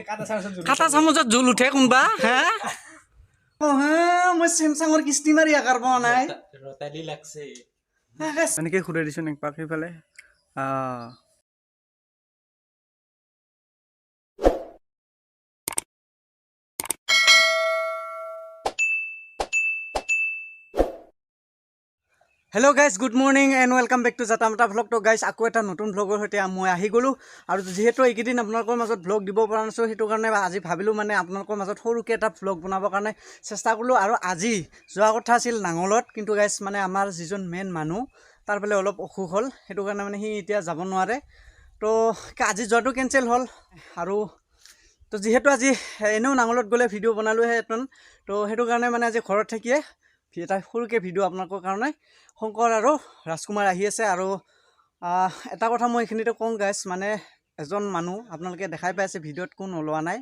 কাটা চামুচত জোল উঠে কোনোবা হা? অ হা, মই চেমচাঙৰ কিস্তি মাৰি আকাৰ পোৱা নাই। ৰতালি লাগছে। এনেকে ঘূৰাই দিছোন একপাক সেইফালে। Hello guys, good morning and welcome back to Jatamata vlog. তো গাইজ, আকৌ এটা নতুন ভ্লগৰ সৈতে মই আহি গ'লোঁ। আৰু যিহেতু এইকেইদিন আপোনালোকৰ মাজত ভ্লগ দিব পৰা নাছিলোঁ, সেইটো কাৰণে আজি ভাবিলোঁ মানে আপোনালোকৰ মাজত সৰুকৈ এটা ভ্লগ বনাবৰ কাৰণে চেষ্টা কৰিলোঁ। আৰু আজি যোৱা কথা আছিল নাঙলত, কিন্তু গাইজ মানে আমাৰ যিজন মেইন মানুহ তাৰ ফালে অলপ অসুখ হ'ল, সেইটো কাৰণে মানে সি এতিয়া যাব নোৱাৰে। তো আজি যোৱাটো কেঞ্চেল হ'ল। আৰু তো যিহেতু আজি এনেও নাঙলত গ'লে ভিডিঅ' বনালোহেঁতেন, তো সেইটো কাৰণে মানে আজি ঘৰত থাকিয়ে এটা সৰুকৈ ভিডিঅ' আপোনালোকৰ কাৰণে। শংকৰ আৰু ৰাজকুমাৰ আহি আছে। আৰু এটা কথা মই এইখিনিতে কওঁ গাইজ, মানে এজন মানুহ আপোনালোকে দেখাই পাই আছে ভিডিঅ'ত কোন ওলোৱা নাই।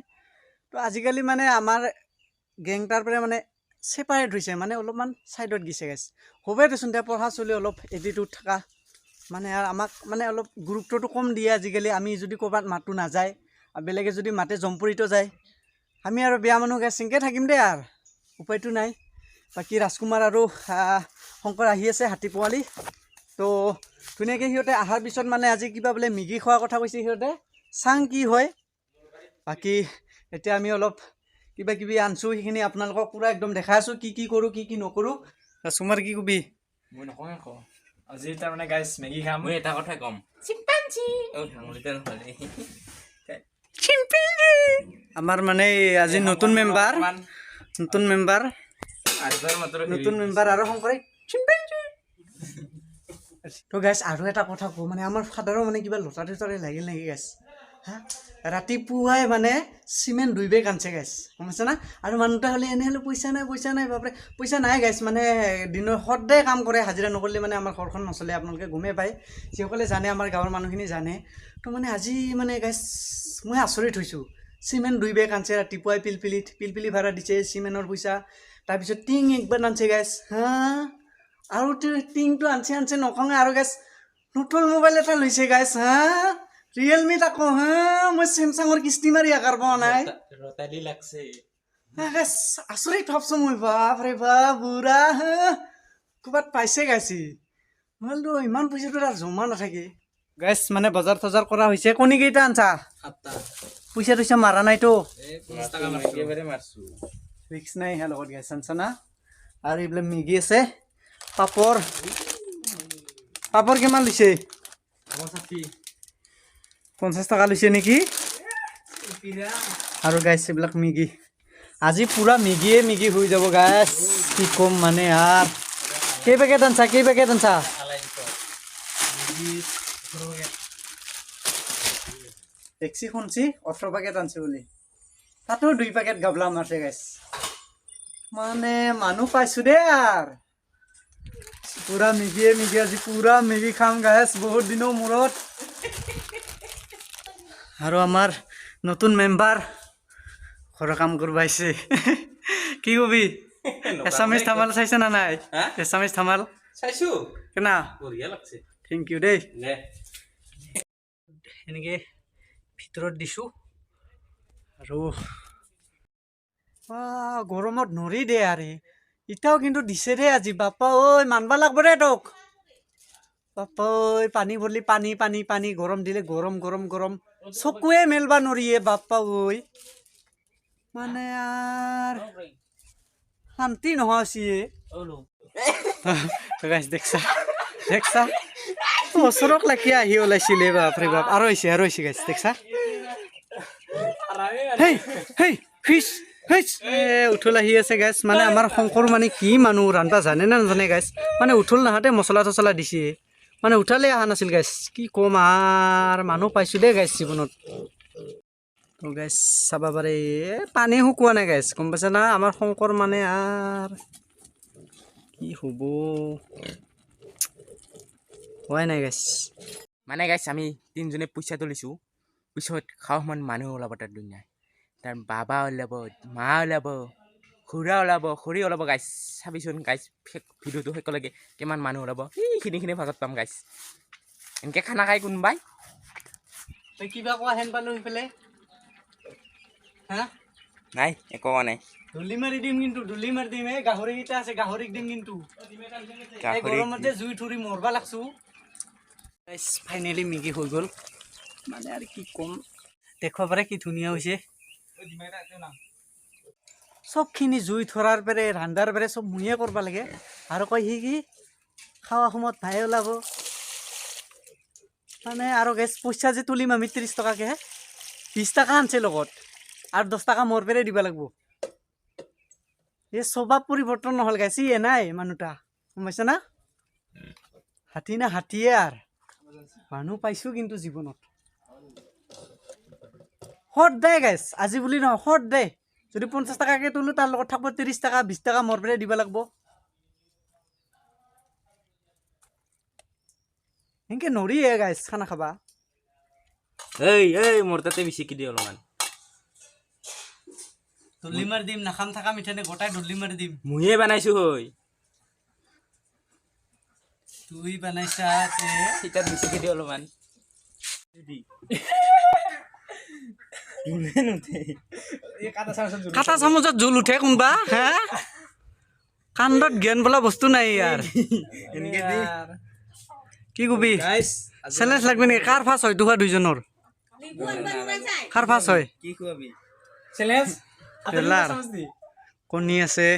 তো আজিকালি মানে আমাৰ গেংটাৰ পৰা মানে ছেপাৰেট হৈছে, মানে অলপমান ছাইডত গৈছে গাইজ। হ'বই দেচোন, এতিয়া পঢ়া চলি অলপ এটিটিউড থকা মানে আৰু আমাক মানে অলপ গুৰুত্বটো কম দিয়ে আজিকালি। আমি যদি ক'ৰবাত মাতো নাযায়, আৰু বেলেগে যদি মাতে জম্পুৰিতো যায়। আমি আৰু বেয়া মানুহ গাইজ, সেনেকৈ থাকিম দেই, আৰু উপায়টো নাই। বাকী ৰাজকুমাৰ আৰু শংকৰ আহি আছে হাতী পোৱালি। তো ধুনীয়াকৈ সিহঁতে অহাৰ পিছত মানে আজি কিবা বোলে মেগী খোৱাৰ কথা কৈছে সিহঁতে, চাং কি হয়। বাকী এতিয়া আমি অলপ কিবা কিবি আনছোঁ, সেইখিনি আপোনালোকক পূৰা একদম দেখাই আছোঁ কি কি কৰোঁ কি কি নকৰোঁ। ৰাজকুমাৰ কি কবি? মই নকওঁ একো আজি, তাৰমানে গাইজ মেগী খাম। মই এটা কথা ক'ম, চিম্পাঞ্জি। অ, আঙুলিতে নহ'লে। আমাৰ মানে আজি নতুন মেম্বাৰ, নতুন মেম্বাৰ, নতুন মেম্বাৰ আৰু শংকৰে। তো গাইছ, আৰু এটা কথা কওঁ, মানে আমাৰ ফাদাৰো মানে কিবা লটাৰী চটাৰী লাগিল নেকি গাইছ? হা, ৰাতিপুৱাই মানে চিমেণ্ট 2 বেগ আনছে গাইছ, গম পাইছা না? আৰু মানুহটা হ'লে এনে হ'লে পইচা নাই, পইচা নাই, বাপৰে পইচা নাই গাইছ। মানে দিনৰ সদায় কাম কৰে, হাজিৰা নকৰিলে মানে আমাৰ ঘৰখন নচলে, আপোনালোকে গমেই পায়, যিসকলে জানে আমাৰ গাঁৱৰ মানুহখিনি জানে। তো মানে আজি মানে গাইছ মই আচৰিত হৈছোঁ, চিমেণ্ট 2 বেগ আনছে ৰাতিপুৱাই, পিলপিলিত পিলপিলি ভাড়া দিছে চিমেণ্টৰ পইচা। তাৰপিছত টিং একবাৰ আনছে গাইছ, হা, আৰু টিংটো আনছে আনছে নকঙে। আৰু গাইছ নতুন মোবাইল এটা লৈছে গাইছ, হা, ৰিয়েলমি তাকো। হা, মই চেমচাঙৰ কিস্তি মাৰি আকাৰ পোৱা নাই। ৰতালি লাগছে। গাইছ আচৰিত ভাবছোঁ মই, বাপৰে বাপ, বুঢ়া হা ক'ৰবাত পাইছে গাইছি। মোবাইলটো ইমান পইচাটো তাৰ জমা নাথাকে গাইছ। মানে বজাৰ চজাৰ কৰা হৈছে। কণী কেইটা আনছা? 7টা। পইচা টইচা মাৰা নাইতো? 50 টকা মাৰছো। একেবাৰে মাৰছো। ৰিক্স নাই ইয়াৰ লগত গাইছ, আনছা না? আৰু এইবিলাক মেগী আছে, পাপৰ। পাপৰ কিমান লৈছে? 50 টকা লৈছে নেকি? আৰু গাইছ এইবিলাক মেগী, আজি পূৰা মেগীয়ে মেগী হৈ যাব গাইছ, কি ক'ম মানে। আৰু কেই পেকেট আনছা? কেই পেকেট আনছা? টেক্সি শুনছি 18 পেকেট আনছে বুলি, তাতো 2 পেকেট গাবলা মাৰছে গাইছ। মানে মানুহ পাইছোঁ দেই, আৰু পূৰা মেগীয়ে মেগী, আজি পূৰা মেগী খাম গাইছ বহুত দিনৰ মূৰত। আৰু আমাৰ নতুন মেম্বাৰ ঘৰৰ কাম কৰিব আহিছে, কি কবি? এছামিজ ধামাল চাইছে না নাই? এছামিজ ধামাল চাইছো। কেনা? বঢ়িয়া লাগছে। Thank U দেই। দে। এনেকৈ ভিতৰত দিছোঁ। আৰু গৰমত নৰি দে, আৰে ইতাও কিন্তু দিছে দেই আজি, বাপা ঐ, মানবা লাগব দে তোক বাপা ঐ। পানী ভৰলি পানী পানী পানী, গৰম দিলে গৰম গৰম গৰম, চকুৱে মেলবা নৰিয়ে বাপা ঐ। মানে আৰ শান্তি নোহোৱা হৈছে। গাইছ দেখছা দেখছা, ওচৰক লাগি আহি ওলাইছিলে, বাপৰে বাপ। আৰু আহিছে, আৰু আহিছে গাইছ, দেখছা? হেই হেই, ফিচ ফিচ, এ উঠুল আহি আছে গাইছ। মানে আমাৰ শংকৰ মানে কি মানুহ ৰান্ধবা জানে নে নাজানে গাইছ? মানে উঠুল নাহাতে মছলা চছলা দিছে, মানে উঠালে অহা নাছিল গাইছ, কি ক'ম আৰ। মানুহ পাইছোঁ দেই গাইছ জীৱনত। তো গাইছ চাব পাৰে, পানী শুকোৱা নাই গাইছ, গম পাইছা না? আমাৰ শংকৰ মানে আৰ কি হ'ব, হোৱাই নাই গাইছ। মানে গাইছ আমি তিনিজনে পইচা তুলিছোঁ, পিছত খাওঁ সমান মানুহ ওলাব তাৰ দুনিয়াই। তাৰ বাবা ওলাব, মা ওলাব, খুৰা ওলাব, খুৰী ওলাব গাইছ। চাবিচোন গাইছ, ভিডিঅ'টো শেষলৈকে কিমান মানুহ ওলাব, সেইখিনিখিনি ভাগত পাম গাইছ। এনেকৈ খানা খাই কোনোবাই তই কিবা কোৱা হেন পালো সেইফালে। হা? নাই, একো কোৱা নাই। ধূলি মাৰি দিম কিন্তু, ধূলি মাৰি দিম। এই গাহৰিকেইটা আছে, গাহৰিক দিম কিন্তু। এই গাহৰিক। গৰমত যে জুই ধৰি মৰবা লাগছো। ফাইনেলি মেগী হৈ গ'ল। মানে আৰু কি ক'ম, দেখুৱাব পাৰে কি ধুনীয়া হৈছে। চবখিনি জুই ধৰাৰ পেৰে, ৰান্ধাৰ পেৰে চব ময়ে কৰবা লাগে। আৰু কয় সি কি খোৱা সময়ত ভাই ওলাব। মানে আৰু গেছ পইচা যে তুলিম আমি 30 টকাকে, 20 টকা আনছে লগত আৰু 10 টকা মোৰ পেৰে দিব লাগিব। এই স্বভাৱ পৰিৱৰ্তন নহ'ল গাইছ। ই এনাই মানুহটা, গম পাইছা না? হাতী না হাতীয়ে আৰ মানুহ পাইছোঁ কিন্তু জীৱনত। সদায় গাইছ, আজি বুলি নহয়, সদায় যদি 50 টকাকে তোলো, তাৰ লগত থাকিব 30 টকা, 20 টকা মোৰ পৰাই দিব লাগিব। সেনকে নৰিয়ে গাইছ খানা খাবা। এই এই, মোৰ তাতে বেছিকে দি অলপমান। দলি মাৰি দিম, নাখাম থাকা মিঠানে গোটাই দলি মাৰি দিম। ময়ে বনাইছো হৈ। তুই বানাইছা তে? তাত বেছিকে দি অলপমান। এই কাটা চামচত। কাটা চামুচত জোল উঠে কোনোবা? হে, কাণ্ডত জ্ঞান বোলা বস্তু নাই ইয়াৰ। এনেকে দি। কি কবি? গাইস। চেলেঞ্জ লাগবে নেকি? কাৰ ফাৰ্ষ্ট হয় তোহাৰ দুইজনৰ, কাৰ ফাৰ্ষ্ট হয়? কি খুৱাবি? চ্যালেঞ্জ। তেলাৰ। কণী আছে,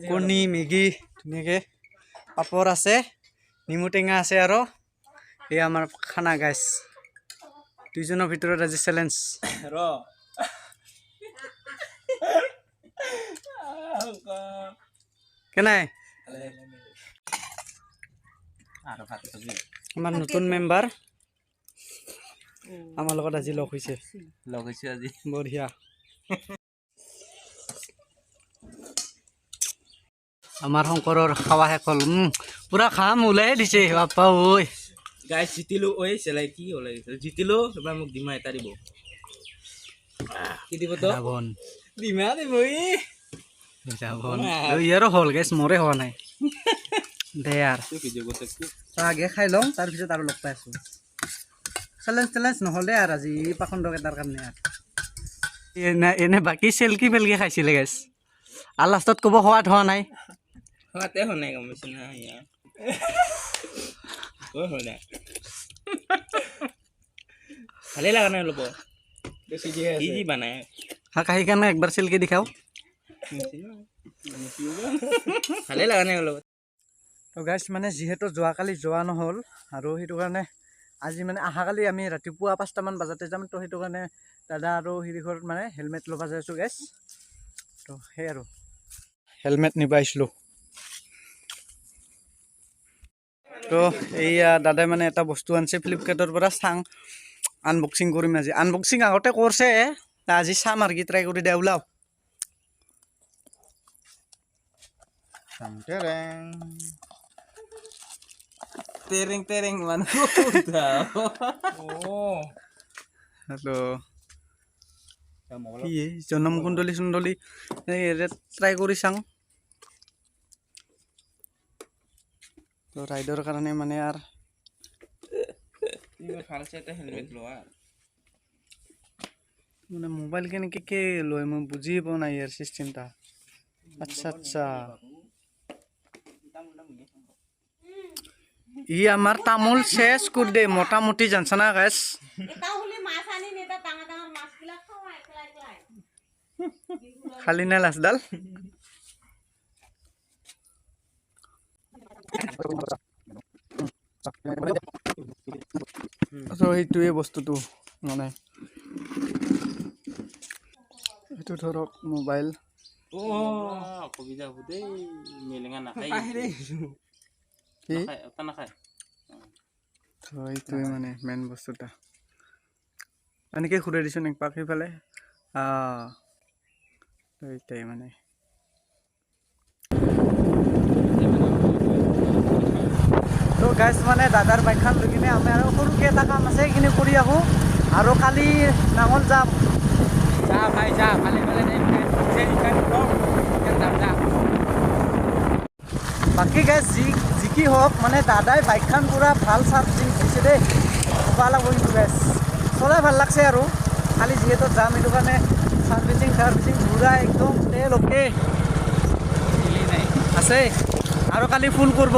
কণী, মেগী, ধুনীয়াকৈ পাপৰ আছে, নেমু টেঙা আছে আৰু এই আমাৰ খানা। গাইছ, দুইজনৰ ভিতৰত আজি চেলেঞ্জ। ৰ। কেনে? আৰু ভাত খাবি? আমাৰ নতুন মেম্বাৰ আমাৰ লগত আজি লগ হৈছে। লগ হৈছো আজি। বঢ়িয়া। আমাৰ শংকৰৰ খাৱা শেষ হ'ল। পুৰা খাম ওলাই দিছে, বাপ্পা ঐ। গাইছ, জিতিলো। ঐ চেলাই কি ওলাই গৈছিল। জিতিলো, এবাৰ মোক ডিমা এটা দিব। কি দিব তো? ৰাৱণ। ডিমা দিব ই। ৰাৱণ ইয়াৰো হ'ল গাইছ, মোৰে হোৱা নাই দে আৰ। তুই ভিডিঅ' কৰি থাকবি। তো আগে খাই লওঁ, তাৰপিছত আৰু লগ পাই আছোঁ। চেলেঞ্জ চেলেঞ্জ নহ'লে আৰু আজি এই পাখণ্ড কেইটাৰ কাৰণে আৰু এনে এনে বাকী চেলকি পেলকি খাইছিলে গাইছ, আৰু লাষ্টত ক'ব সোৱাদ হোৱা নাই। সোৱাদে হোৱা নাই, গম পাইছো না ইয়াৰ। ঐ, হোৱা নাই, ভালে লগা নাই অলপ। বেছি দিয়ে। কি যি বানাই। কাহি কাৰণে একবাৰ চেলকি দেখাও। ভালে লগা নাই অলপ। তো গাইছ, মানে যিহেতু যোৱাকালি যোৱা নহ'ল আৰু সেইটো কাৰণে আজি মানে অহাকালি আমি ৰাতিপুৱা 5টামান বজাতে যাম। তো সেইটো কাৰণে দাদা আৰু হেৰি ঘৰত মানে হেলমেট ল'ব যাই আছোঁ গাইছ। তো সেই আৰু হেলমেট নিব আহিছিলোঁ। তো এইয়া দাদাই মানে এটা বস্তু আনিছে ফ্লিপকাৰ্টৰ পৰা, চাং আনবক্সিং কৰিম আজি। আনবক্সিং আগতে কৰিছে, আজি চাম আৰু কি, ট্ৰাই কৰি দে ওলাও। তেৰেং তেৰেং তেৰেং মানুহ। হেল্ল', কি জনম কুণ্ডলী চুণ্ডলী ট্ৰাই কৰি চাওঁ। তো ৰাইডৰ কাৰণে মানে আৰু ভালছে এটা হেলমেট লোৱা। মানে মোবাইল কেনেকৈ কে লয় মই বুজি পোৱা নাই ইয়াৰ চিষ্টেমটা। আচ্ছা আচ্ছা, ই আমাৰ তামোল চেচ কৰি দে মোটামুটি, জানছা না গাইছ? এটা হলে মাছ আনি এটা ডাঙৰ ডাঙৰ মাছবিলাক খাওঁ একলা একলাই। খালি না লাজডাল? তো সেইটোৱে বস্তুটো, মানে এইটো ধৰক মোবাইল। অসুবিধা হ'ব দেই, মেলেঙা নাখায়। কি? এটা নাখায়। তো এইটোৱে মানে মেইন বস্তুটা। এনেকৈ ঘূৰাই দিছোন একপাক সেইফালে। তো এইটোৱে মানে। তো গাইছ, মানে দাদাৰ বাইকখন লৈ কিনে আমি আৰু সৰুকৈ এটা কাম আছে, সেইখিনি কৰি আহোঁ আৰু কালি নাঙল যাম। যা ভাই যা, ভালে ভালে যাম যা। বাকী গাইছ, যি যি কি হওক, মানে দাদাই বাইকখন পূৰা ভাল চাৰ্ভিচিং দিছে দেই, ক'ব লাগিব। কিন্তু গাইছ, চলাই ভাল লাগছে আৰু খালি যিহেতু যাম, সেইটো কাৰণে চাৰ্ভিচিং চাৰ্ভিচিং পুৰা একদম তেল অ'কে আছে আৰু কালি ফুল কৰিব।